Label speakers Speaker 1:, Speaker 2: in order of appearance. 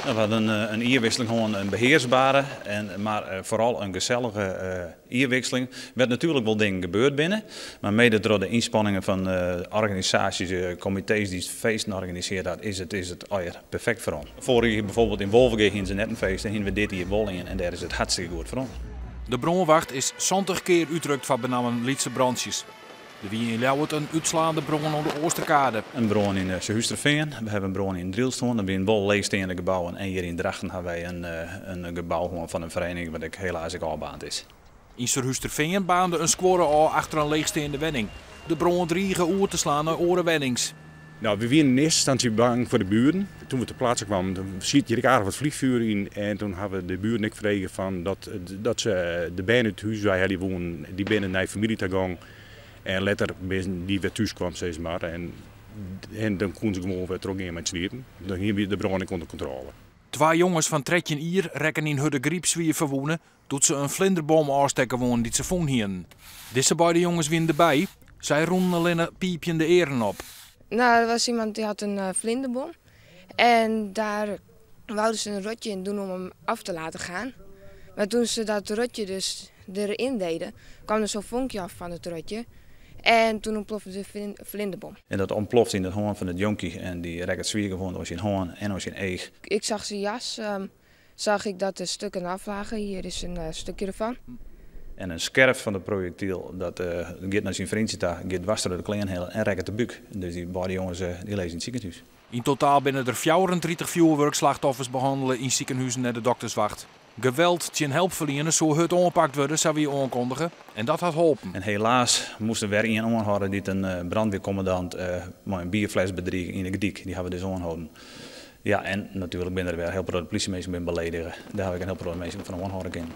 Speaker 1: We hadden in jierwikseling hân, in behearsbere, en, mar foaral in gesellige jierwikseling. Wêr't natuerlik wol dingen gebeurd binne, mar mede troch de ynspanningen fan organisaasjes, komitees dy't feesten organisearre hat, is it allegear perfekt ferrûn. Foarich jier bijvoorbeeld yn Wolvegea hiene se net in feest en hiene we dit jier wol ien en dêr is it hartstikke goed ferrûn.
Speaker 2: De brânwacht is 70 kear útrukt foar benammen lytse brantsjes. Der wie yn Ljouwert in útslaande brân oan de Oosterkade.
Speaker 1: In brân yn Surhústerfean, we hawwe in brân yn Drylts hân, dat wiene wol leechsteande gebouwen en hjir yn Drachten hawwe wy in gebou hân fan in feriening wat ek helaas ek ôfbaarnd is.
Speaker 2: Yn Surhústerfean baarnde in skuorre ôf achter in leechsteande wenning. De brân drige oer te slaan nei oare wennings.
Speaker 3: Nou, we wiene yn earste ynstânsje bang foar de buren. Doe't we ter plaatse kwamen, toen siet hjir ek aardich wat vliegvuur yn. En doe hawwe we de buren ek frege fan dat se de bern út it hûs weihelje woene. Dy binne nei famylje ta gien. En letter binne dy wer thús kaam, sis mar. En dan koene se gewoan wer trochgean mei it sliepen. Dan hiene we de brân ek ûnder kontrôle.
Speaker 2: Twa jonges fan 13 jier rekken yn Hurdegaryp swier ferwûne doe't se in flinderbom ôfstekke woene dy't se fûn hiene. Dizze beide jonges wiene derby. Sy rûnen allinne piipjende earen op.
Speaker 4: Nou, er was iemand die had een vlinderbom. En daar wouden ze een rotje in doen om hem af te laten gaan. Maar toen ze dat rotje dus erin deden, kwam er zo'n vonkje af van het rotje. En toen ontplofte de vlinderbom.
Speaker 1: En dat ontploft yn it hân fan it jonkje en dy rekket swier ferwûne oan syn hân en oan syn each.
Speaker 4: Ik zag zijn jas, zag ik dat er stukken aflagen. Hier is een stukje ervan.
Speaker 1: En in skerf fan it projektyl dat giet nei syn freontsje ta, giet dwers troch de klean hinne en rekket de búk. Dus dy beide jonges dy lizze yn it sikehûs.
Speaker 2: Yn totaal binne der 34 fjoerwurkslachtoffers behannele yn sikehuzen en de dokterswacht. Geweld tsjin helpferlieners soe hurd oanpakt wurde, sa wie oankundige. En dat hat holpen.
Speaker 1: En helaas moast der wer ien oanhâlde dy't in brânwearkommandant mei in bierfles bedrige yn de dyk. Dy hawwe we dus oanholden. Ja, en natuerlik binne der wer hiel protte plysjeminsken bin beledige. Dêr ha ik in hiel protte minsken fan oanhâlde kinnen.